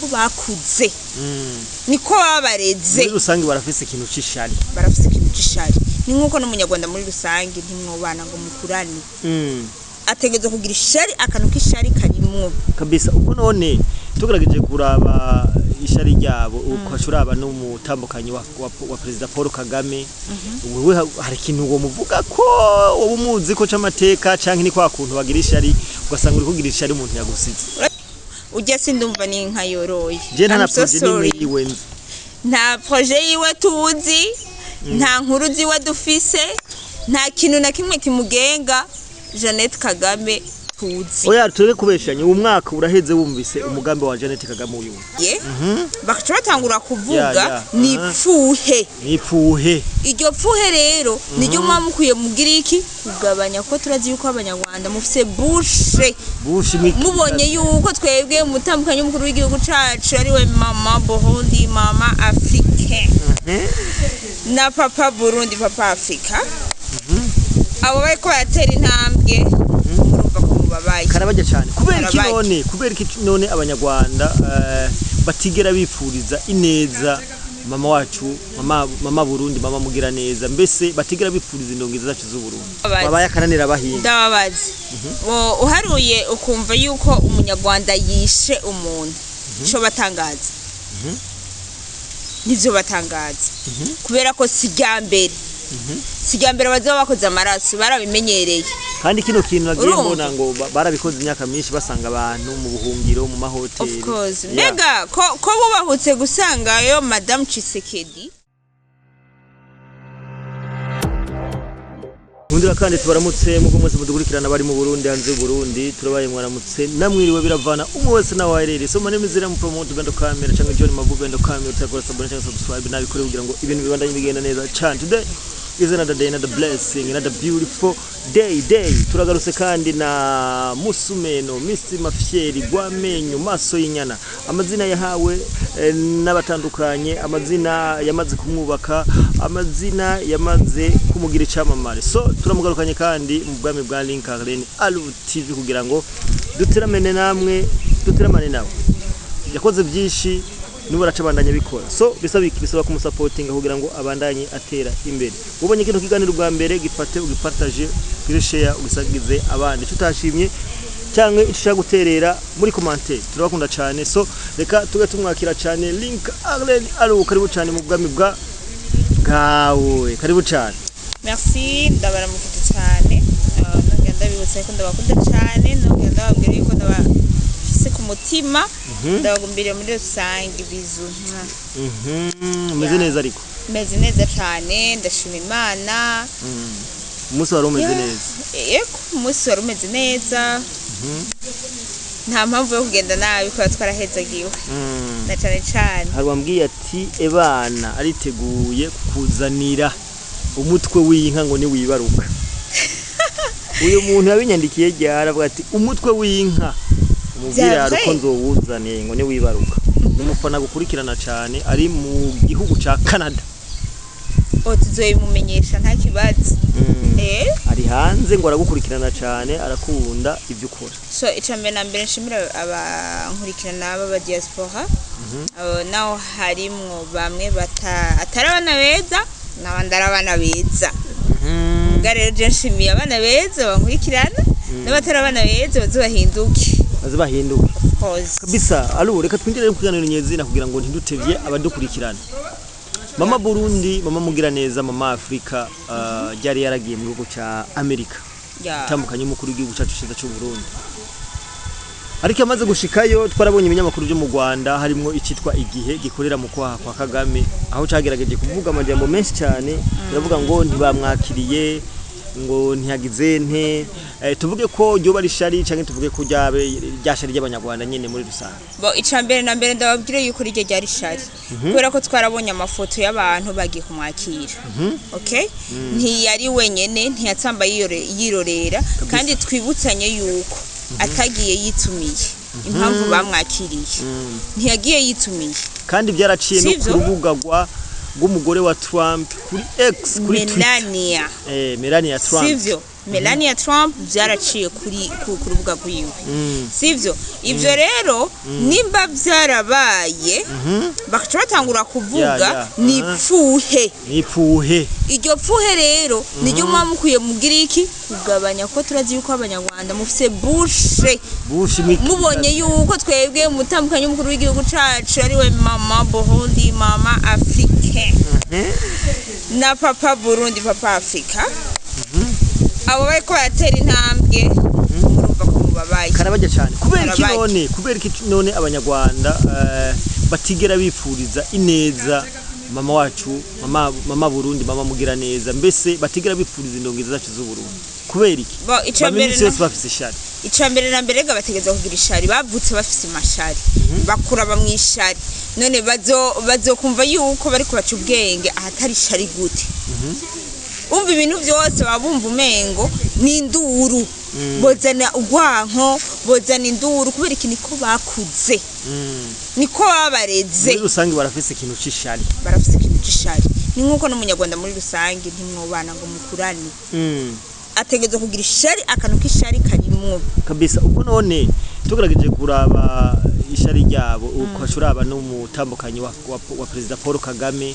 Ko bakuze niko babareze. Muri rusange barafise ikintu c'ishari. Barafise ikintu c'ishari. Ni nk'uko n'Umunyarwanda muri rusange ntimwobana ngo mukurane, ategerezwa kugira ishari, akantu k'ishari karimwo. Kabisa. Ubwo none tugerageje kuraba ishari ryabo, ukaca uraba n'umutambukanyi wa Perezida Paul Kagame, wewe hari ikintu uwo muvuga ko wowe umuzi ko c'amateka, canke ni kwa kuntu bagira ishari ugasanga uri kugira ishari umuntu yagusize? Ujya sindumva n'inka yoroye. Je nta na I'm so projet n'imwe sorry. yiwe nzi. Nta projet yiwe tuzi, nta nkuru ziwe dufise, nta kintu na kimwe kimugenga Jeannette Kagame tuzi. Oya, tureke kubeshanya. Uwo mwaka uraheze wumvise umugambi wa Jeannette Kagame uyu. Ye bakaca batangura kuvuga ni pfuhe. Nipfuhe. Iryo pfuhe rero niryo muba mukwiye mugira iki kugabanya, kuko turazi yuko Abanyarwanda mufise bushe. Bushi. Mubonye yuko twebwe umutandukanye w'umukuru w'igihugu cacu ariwe Mama Burundi, Mama Africain, na Papa Burundi, Papa Afrika, abo bariko baratera intambwe, murumva ko mubabaye. Karabarya cyane. Kubera iki? Karabarya. None kubera iki none Abanyarwanda batigera bipfuriza ineza mama wacu, mama Burundi, mama mugira neza, mbese batigera bipfuriza indongozi zacu z'u Burundi? Babazi. Babaye akananira abahinga. Ndababaza. Bo, uharuye ukumva yuko Umunyarwanda yishe umuntu, co batangaza nivyo batangaza, kubera ko si irya mbere, si irya mbere bazoba bakoze amaraso, barabimenyereye. Kandi kino kintu nagiye Urumva? mbona ngo barabikoze imyaka myinshi, basanga abantu mu buhungiro, mu mahoteli. Of course. Yeah. Mbega ko bubahutse gusangayo Madamu Tshisekedi? Nkundira kandi tubaramutse muko mwese mudukurikirana, bari mu Burundi, hanze y'u Burundi, turabaye mwaramutse namwiriwe, biravana umwe wese nawe aherereye. So my name is Ram Promote Bendo Camera cyangwa John Mabu Bendo Camera. Utakora s'abonner cyangwa subscribe nabikore kugira ngo ibintu bibandanye bigenda neza cyane. Today is another day, another blessing, another beautiful day. Turagarutse kandi na Musumeno, Mr Mafyeri Gwamenyo, maso y'inyana, amazina yahawe n'abatandukanye, amazina yamaze kumwubaka, amazina yamaze kumugira icamamare. So turamugarukanye kandi mu bwami bwa Lincoln Alu TV kugira ngo duteramane namwe, duteramane nawe. Yakoze byinshi, n'ubu aracabandanya bikora. So bisaba iki? Bisaba kumusapotinga kugira ngo abandanye atera imbere. Ubonye kino kiganiro bwa mbere, gifate, ugipartage, ugire share, ugisagize abandi. Icyo utashimye cyangwa icyo ushaka guterera muri commentaire, turabakunda cyane. So reka tuge tumwakira cyane Link Arlen Alu. Karibu cyane mu bwami bwa bwawe, karibu cyane. Merci, ndabaramukije cyane. Nongera ndabibutsa ko ndabakunda cyane, nongera ndababwira yuko ndabafise ku mutima, ndabagumbiriye muri rusange. Bizu. Umeze neza ariko? Meze neza cyane, ndashima Imana. Umunsi wari umeze neza? Yego, umunsi wari umeze neza, nta mpamvu yo kugenda nabi kubera twarahezagiwe na cyane cyane. Hari wambwiye ati ebana ariteguye kukuzanira umutwe w'inka ngo niwibaruka. Uyu muntu yabinyandikiye ryari, avuga ati umutwe w'inka umubwire Vya hari uko vrai? nzowuzaniye ngo niwibaruka. Ni umufana gukurikirana cyane, ari mu gihugu ca Canada. O, tuzobimumenyesha, nta kibazo. Ari hanze ngo aragukurikirana cyane, arakunda ibyo ukora. So icambere na mbere nshimira abankurikirana b'aba diaspora. Naho harimwo bamwe bata atari abana beza n'abandi ari abana beza. Ubwo rero je nshimiye abana beza bankurikirana, n'abatari abana beza baze bahinduke. Baze bahinduke. Of course. Kabisa. Alu, reka twinjire mu kiganiro nyezina kugira ngo ntidutevye abadukurikirana. Mama Burundi, mama mugira neza, mama Afrika, ryari yaragiye mu gihugu ca Amerika, itandukanye y'umukuru w'igihugu cyacu cyiza cy'u Burundi. Ariko amaze gushikayo, twarabonye ibinyamakuru byo mu Rwanda, harimwo icitwa Igihe gikorera mu kwaha kwa Kagame, aho cagerageje kuvuga amajambo menshi cyane, biravuga ngo ntibamwakiriye, ngo ntiyagize nte. Tuvuge ko ryoba ari ishari canke tuvuge ko ryabe ryashari ry'Abanyarwanda nyene muri rusange? Bo, icambere na mbere ndababwira yuko riryo ryari shari, kubera ko twarabonye amafoto y'abantu bagiye kumwakira. Okay, ntiyari wenyene, ntiyatsamba yirorera. Kandi twibutsanye yuko atagiye yitumiye. Impamvu bamwakiriye, ntiyagiye yitumiye. Kandi byaraciye no ku Sivyo? rubuga rw'umugore wa Trump kuri X, kuri Twitter. Melania. Melania Trump. Sivyo? Melania Trump byaraciye ku rubuga rwiwe, sivyo? Ivyo rero nimba byarabaye, bakaca batangura kuvuga, ni pfuhe. Nipfuhe. Iryo pfuhe rero niryo muba mukwiye mugira iki? Kugabanya, kuko turazi yuko Abanyarwanda mufise bushe. Bushi. Mubonye yuko twebwe umutandukanye w'umukuru w'igihugu cacu ariwe Mama Burundi, Mama Africain, na Papa Burundi, Papa Afrika, abo bariko baratera intambwe, murumva ko mubabaye. Karabajya cyane. Kubera iki? Karabarya. None kubera iki none Abanyarwanda batigera bipfuriza ineza mama wacu, mama Burundi, mama mugira neza, mbese batigera bipfuriza indongozi zacu z'u Burundi? Kubera iki? Bo, ica mbere iminsi yose bafise ishari. Ica mbere na mbere ga bategerezwa kugira ishari. Bavutse bafise amashari, bakura bamwishari. None bazokumva yuko bariko baca ubwenge ahatari ishari gute? Umva, ibintu byose baba bumva umengo ni induru, bozana urwanko, bozana induru. Kubera iki? Niko bakuze, niko babareze. Muri rusange barafise ikintu c'ishari. Barafise ikintu c'ishari. Ni nk'uko n'Umunyarwanda muri rusange ntimwobana ngo mukurane, ategerezwa kugira ishari, akantu k'ishari karimwo. Kabisa. Ubwo none tugerageje kuraba ishari ryabo, ukaca uraba n'umutambukanyi wa Perezida Paul Kagame,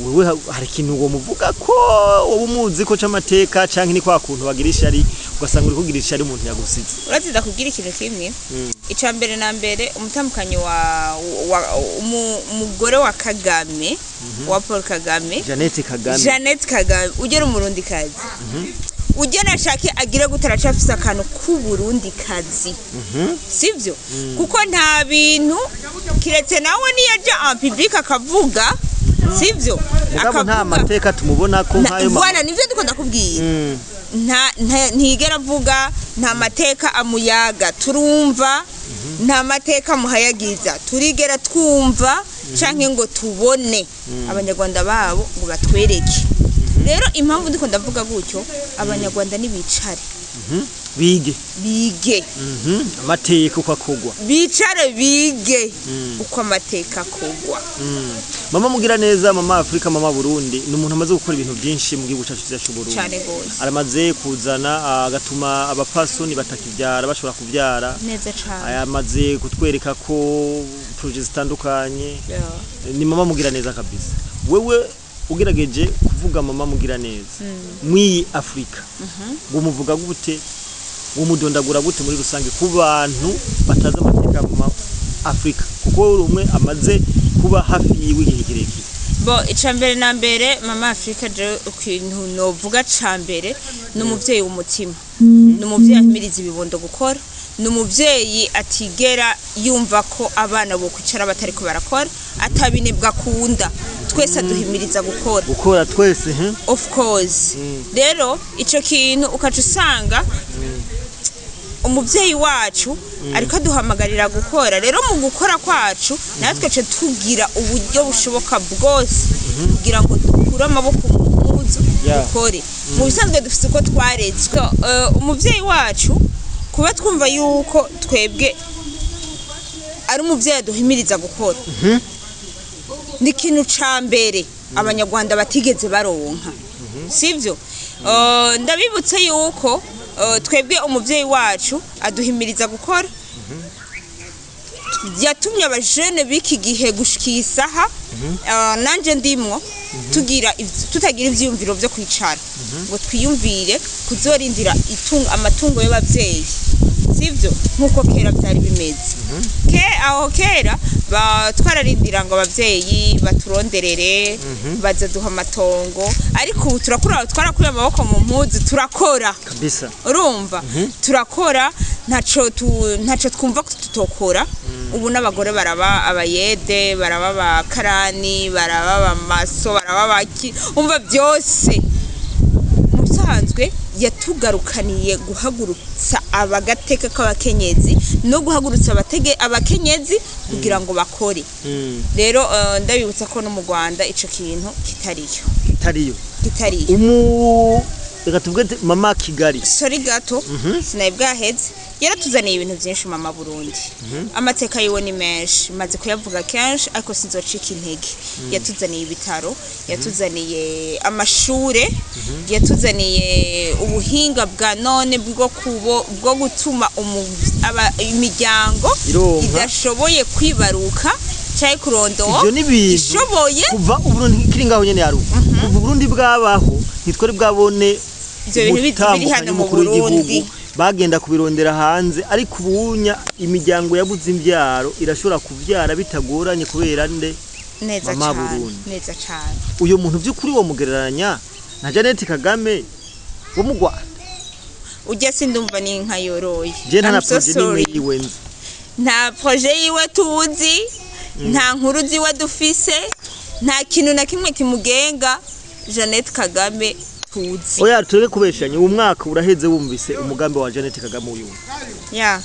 wewe hari ikintu uwo muvuga ko wowe umuzi ko c'amateka, canke ni kwa kuntu bagira ishari ugasanga uri kugira ishari umuntu yagusize? Uraziza kubwira ikintu kimwe. Icya mbere na mbere, umutambukanyi wa umugore wa Kagame, wa Paul Kagame, Jeannette Kagame. Jeannette Kagame, ugera Umurundi kazi, ugera ashake agire gute, aracafise akantu k'Uburundi kazi, sivyo? Kuko nta bintu kiretse nawe niyo aja en public akavuga, sivyo? Mugabo nta mateka tumubona ko nk'ayo Voilà, nivyo ndiko ndakubwira. Ntigera avuga, nta mateka amuyaga turumva, nta mateka amuhayagiza turigera twumva canke ngo tubone Abanyarwanda babo ngo batwereke. Rero impamvu ndiko ndavuga gutyo, Abanyarwanda nibicare. Bige. Bige. Amateka uko akogwa. Bicare bige uko amateka akogwa. Mama mugira neza, Mama Afrika, Mama Burundi, ni umuntu amaze gukora ibintu byinshi mu gihugu cyacu cyiza cy'u Burundi. Cane gose. Aramaze kuzana, agatuma abapfasoni batakivyara bashobora kuvyara. Neza cane. Amaze kutwereka ko projets zitandukanye. Ni mama mugira neza kabisa. Wewe ugerageje kuvuga mama mugira neza mw'iyi Afrika, ngo muvuga gute, umudondagura gute muri rusange ku bantu batazi amateka ya Mama Afrika, kuko uri umwe amaze kuba hafi yiwe igihe kirekire? Bo, ica mbere na mbere, Mama Afrika, je ikintu novuga ca mbere ni umuvyeyi w'umutima, ni umuvyeyi ahimiriza ibibondo gukora, ni umuvyeyi atigera yumva ko abana bo kwicara batariko barakora, atabinebwa akunda. Twese aduhimiriza gukora. Gukora twese, he? Of course. Rero ico kintu ukaca usanga umuvyeyi wacu ariko aduhamagarira gukora. Rero mu gukora kwacu natwe ce tugira uburyo bushoboka bwose kugira ngo dukure amaboko mu mpuzu, dukore. Mu bisanzwe dufise uko twarezwe. Umuvyeyi wacu, kuba twumva yuko twebwe ari umuvyeyi aduhimiriza gukora, ni ikintu ca mbere Abanyarwanda batigeze baronka, sivyo? Ndabibutse yuko twebwe umuvyeyi wacu aduhimiriza gukora, yatumye abajene b'iki gihe gushika iyi saha, nanje ndimwo, tugira tutagira ivyiyumviro vyo kwicara ngo twiyumvire kuzorindira amatungo y'abavyeyi, sivyo? Nk'uko kera vyari bimeze. Ke aho kera twararindira ngo abavyeyi baturonderere, bazaduha amatongo, ariko ubu turakura, twarakuye amaboko mu mpuzu, turakora. Kabisa. Urumva, turakora, ntaco twumva ko tutokora. Ubu n'abagore baraba abayede, baraba abakarani, baraba abamaso, baraba abaki, umva byose. Mu bisanzwe yatugarukaniye guhagurutsa abagateka k'abakenyezi no guhagurutsa abakenyezi kugira ngo bakore. Rero ndabibutsa ko no mu Rwanda ico kintu kitariyo. Kitariyo. Kitariyo. Reka tuvuge ati mama Kigali. Sorry gato, sinaye bwaheze. Yaratuzaniye ibintu byinshi mama Burundi. Amateka yiwe ni menshi, maze kuyavuga kenshi, ariko sinzocika intege. Yatuzaniye ibitaro, yatuzaniye amashure, yatuzaniye ubuhinga bwa none bwo gutuma imiryango Ironka. idashoboye kwibaruka cyangwa kurondora Ivyo ni ibintu ishoboye. Kuva Uburundi kiri ngaho nyene yaruka, kuva Uburundi bwabaho ntitwari bwabone Ivyo bintu biri umutambukanyi hano mu w'umukuru w'igihugu. Burundi. Bagenda kubirondera hanze, ariko ubunya imiryango yabuze imvyaro irashobora kuvyara bitagoranye kubera nde? Neza Mama cyane. Burundi. Neza cyane. Uyo muntu by'ukuri wo mugereranya na Jeannette Kagame wo mu Rwanda? Ujya sindumva n'inka yoroye. Je nta na I'm so projet n'imwe sorry. yiwe nzi. Nta projet yiwe tuzi, nta nkuru ziwe dufise, nta kintu na kimwe kimugenga Jeannette Kagame tuzi. Oya, tureke kubeshanya. Uwo mwaka uraheze wumvise umugambi wa Jeannette Kagame uyu? Ya.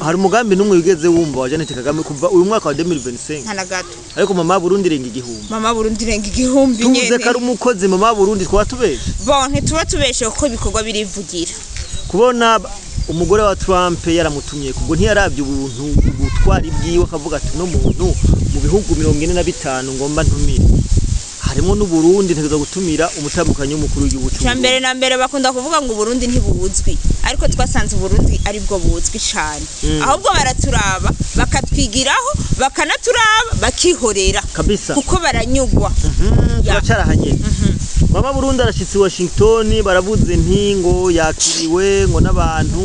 Hari umugambi n'umwe wigeze wumva wa Jeannette Kagame kuva uyu mwaka wa 2025? Nta na gato. Ariko mama Burundi irenga 1000. Mama Burundi irenga 1000. Tuvuze ko ari Nyene. umukozi mama Burundi, twaba tubeshe? Bon, ntituba tubeshe kuko ibikorwa birivugira. Kubona umugore wa Trump yaramutumye, kubwo ntiyarabye ubuntu, ubutwari bwiwe, akavuga ati no muntu mu bihugu 45 ngomba ntumire harimo n'Uburundi, ntegerezwa gutumira umutambukanyi w'umukuru w'igihugu c'u Cya mbere Burundi. na mbere, bakunda kuvuga ngo Uburundi ntibuzwi, ariko twasanze Uburundi aribwo buzwi cyane. Ahubwo baraturaba bakatwigiraho, bakanaturaba bakihorera. Kabisa. Kuko baranyugwa. Ya. Turacarahanye. Mama Burundi arashitse i Washington, baravuze nti ngo yakiriwe ngo n'abantu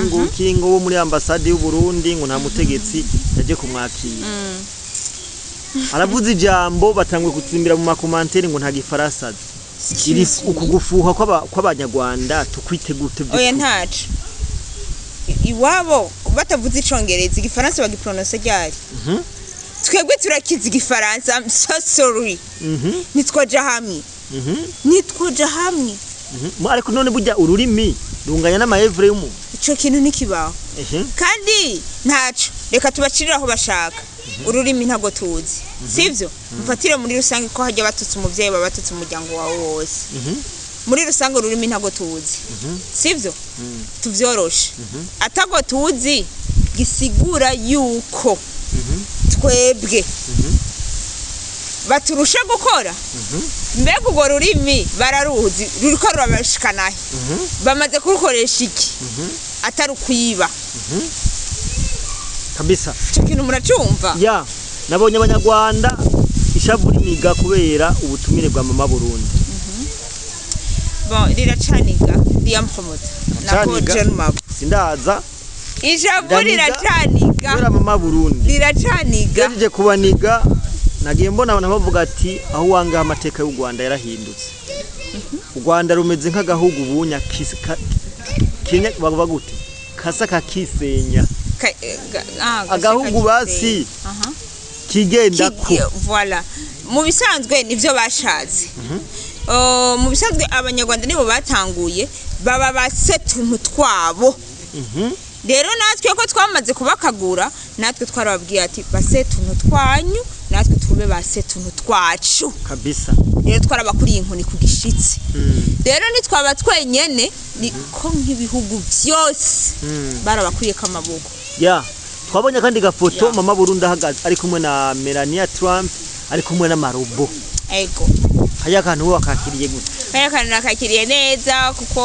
ngo kingo wo muri ambasade y'u Burundi, ngo nta mutegetsi yaje kumwakira. Aravuze ijambo, batangwe gutsimbira mu ma commentaires ngo nta gifaransa azi. Iri Excuse me. uku gufuha kw'abanyarwanda tukwitegute? Oya, ntaco. Iwabo batavuze icongereza, igifaransa bagiprononse ryari? Twebwe turakizi igifaransa. I'm so sorry, nitwoja hamwe, nitwoja hamwe. Ariko none burya ururimi runganya n'amayevure y'umuntu? Ico kintu ntikibaho. Kandi ntaco, reka tubacirire aho bashaka. Ururimi ntabwo tuzi, sivyo? Mfatire muri rusange ko hajya batutse umuvyeyi, baba batutse umuryango wawe wose. Muri rusange ururimi ntabwo tuzi, sivyo? Tuvyoroshe, atago tuzi gisigura yuko twebwe baturusha gukora. Mbega urwo rurimi bararuzi? Ruriko rurabashikanahe? Bamaze kurukoresha iki atari ukwiba? Kabisa. Ico kintu muracumva? Ya, nabonye abanyarwanda ishavu riniga kubera ubutumire bwa mama Burundi. Bon, riracaniga Liam Promoter nako. Riracaniga. John Map. Sindaza. Ijambo Ndaniga. riracaniga. Kubera mama Burundi. Riracaniga. Gejeje kubaniga, nagiye mbona abantu bavuga ati aho wanga amateka y'u Rwanda yarahindutse, u Rwanda rumeze nk'agahugu bunya Kenya, bavuga gute, kasa kakisenya. Agahugu basi kigenda ko. Voilà, mu bisanzwe nivyo bashatse. Mu bisanzwe abanyarwanda nibo batanguye baba base tuntu twabo. Rero natwe ko twamaze kubakagura, natwe twarababwiye ati base tuntu twanyu, natwe tube base tuntu twacu. Kabisa. Rero twarabakuriye inkoni ku gishitsi. Rero nitwaba twenyene, niko nk'ibihugu byose barabakuyeko amaboko. Ya, twabonye kandi gafoto Ya. mama Burundi ahagaze ari kumwe na Melania Trump, ari kumwe n'amarobo. Ego. Haya kantu we wakakiriye gute? Kaya kantu nakakiriye neza, kuko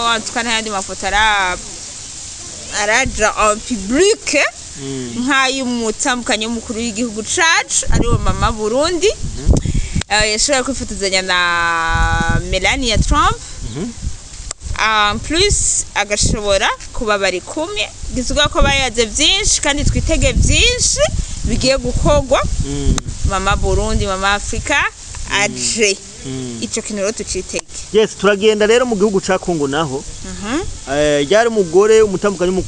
antuka n'ayandi mafoto araja en public nk'ay'umutambukanyi w'umukuru w'igihugu cacu ariwe mama Burundi. Yashoboye kwifotozanya na Melania Trump, en plus agashobora kuba bari kumwe, gisigura ko bayaze byinshi kandi twitege byinshi bigiye gukorwa. Mama Burundi, mama Afrika aje, ico kintu rero tucitege. Yes, turagenda rero mu gihugu ca Kongo naho. Ryari umugore umutambukanyi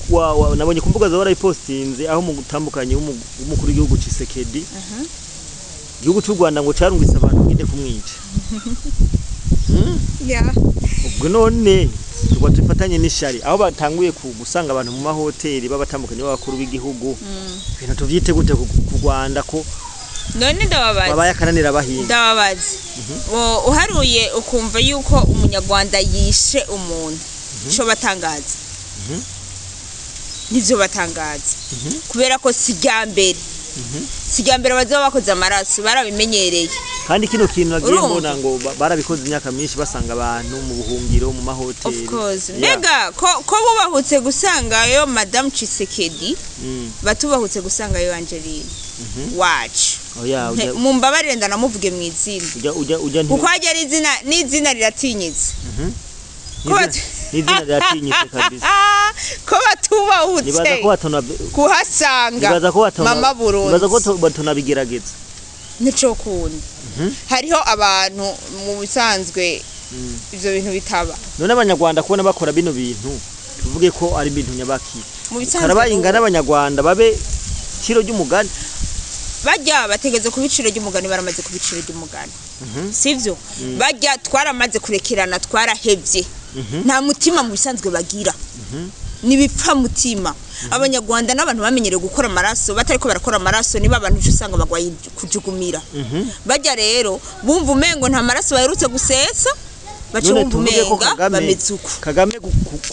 nabonye ku mbuga za barayipostinze, aho umutambukanyi w'umukuru w'igihugu Tshisekedi, igihugu cy'u Rwanda ngo carungitse abantu ngende kumwica. Yeah. Ubwo none tugwa tufatanye n'ishari aho batanguye gusanga abantu mu mahoteli b'abatandukanye b'abakuru b'igihugu, ibintu tuvyite gute ku Rwanda ko None ndababaza. Wabaye akananira abahinga. Ndababaza. Uharuye ukumva yuko umunyarwanda yishe umuntu, co batangaza nivyo batangaza, kubera ko si irya mbere, si irya mbere bazoba bakoze amaraso, barabimenyereye. Kandi kino kintu nagiye Urumva? mbona ngo barabikoze imyaka myinshi, basanga abantu mu buhungiro, mu mahoteli. Of course. Yeah. Mbega ko bubahutse gusangayo Madamu Tshisekedi, batubahutse gusangayo Angeline wacu? Oya, ujya Mumbabarire ndanamuvuge mu izina, ujya kuko hajya ari izina, n'izina riratinyitse. Ko n'izina riratinyitse kabisa. Ko batubahutse Nibaza ko batona kuhasanga nibaza ko batona mama Burundi. Nibaza ko batonabigerageza. Nico kunda hariho abantu mu bisanzwe ivyo bintu bitaba. None abanyarwanda kubona bakora bino bintu, tuvuge ko ari ibintu nyabaki? Mu bisanzwe Karabaye ingana, abanyarwanda babe ciro ry'umugani. Bajya bategeze ku biciro ry'umugani, baramaze ku biciro ry'umugani, sivyo? Bajya twaramaze kurekerana, twarahevye, nta mutima mu bisanzwe bagira, nibipfa mutima. Abanyarwanda n'abantu bamenyereye gukora amaraso, batariko barakora amaraso niba abantu uca usanga bagwaye kujugumira. Bajya rero bumva umengo nta maraso baherutse gusesa, baca None bumva tuvuge ko umenga Kagame bameze uko. Kagame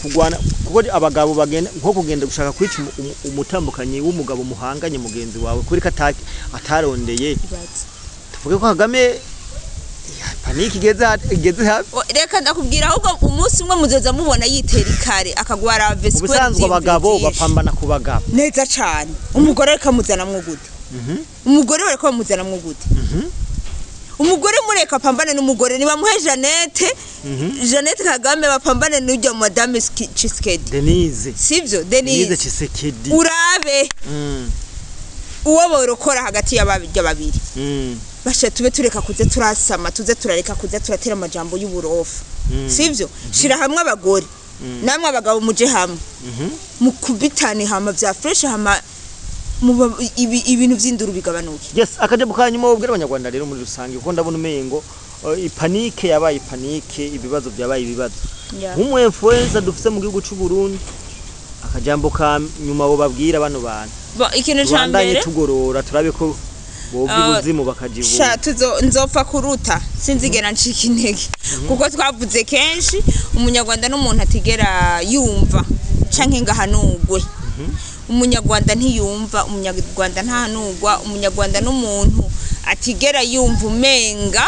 kugwana, kuko abagabo bagenda nko kugenda gushaka kwica umutambukanyi w'umugabo muhanganye, mugenzi wawe, kuri ko atarondeye. Tuvuge ko Kagame ya, panique igeze hafi. Reka ndakubwira, ahubwo umunsi umwe muzoza mubona yitera ikare akagwara Mu vesi. bisanzwe abagabo bapambana ku bagabo. Neza cane. Umugore reka muzanamwo gute? Umugore bareka bamuzanamwo gute? Umugore mureka apambane n'umugore, nibamuhe Jeannette, Jeannette Kagame bapambane n'ujya Madame Tshisekedi. Denise. Sivyo? Denise Denise Tshisekedi. Urabe uwo borokora hagati y'ababirya babiri. Basha tube tureka kuze turasama, tuze turareka kuze turatera amajambo y'uburofa, sivyo? Shira hamwe abagore, namwe abagabo muje hamwe, mukubitane hama vya fresh, hama ibintu vy'induru bigabanuke. Yes, akajambo ka nyuma wobwira abanyarwanda rero muri rusange, kuko ndabona umengo ipanique yabaye ipanique, ibibazo byabaye ibibazo. Nk'umu influencer dufise mu gihugu c'u Burundi, akajambo ka nyuma bo babwira bano bantu? Bo, ikintu ca Tubandanye mbere tugorora, turabe ko bova ibuzimu bakajibura. Sha tuzo nzopfa kuruta, sinzigera ncika intege, kuko twavuze kenshi, umunyarwanda n'umuntu atigera yumva canke ngo ahanurwe. Umunyarwanda ntiyumva, umunyarwanda ntahanurwa. Umunyarwanda n'umuntu atigera yumva umenga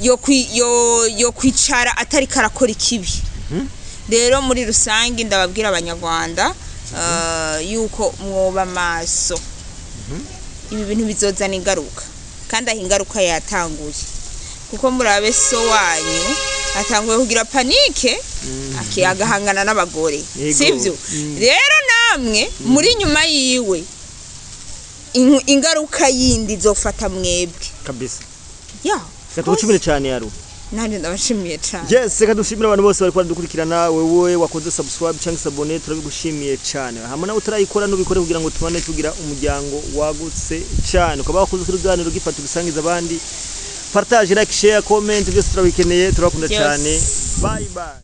yo kwicara atariko arakora ikibi. Rero muri rusange ndababwira abanyarwanda yuko mwoba maso, ibi bintu bizozana ingaruka, kandi aho ingaruka yatanguye, kuko murabe so wanyu atanguye kugira panique, agahangana n'abagore. Yego. Sivyo? Rero namwe muri nyuma yiwe, ingaruka yindi izofata mwebwe. Kabisa. Ya. Reka tugushimire cyane, Yaru. Nanjye ndabashimiye cyane. Yes, reka dushimire abantu bose bari dukurikirana. Wewe wakoze subscribe cyangwa s'abonner, turabigushimiye cyane. Hamwe nawe utarayikora, nubikore kugira ngo tubane tugira umuryango wagutse cyane. Ukaba wakoze ikiganiro, gifata ugisangiza abandi, partage, like, share, comment, byose turabikeneye. Turabakunda Byose. cyane. Bye bye.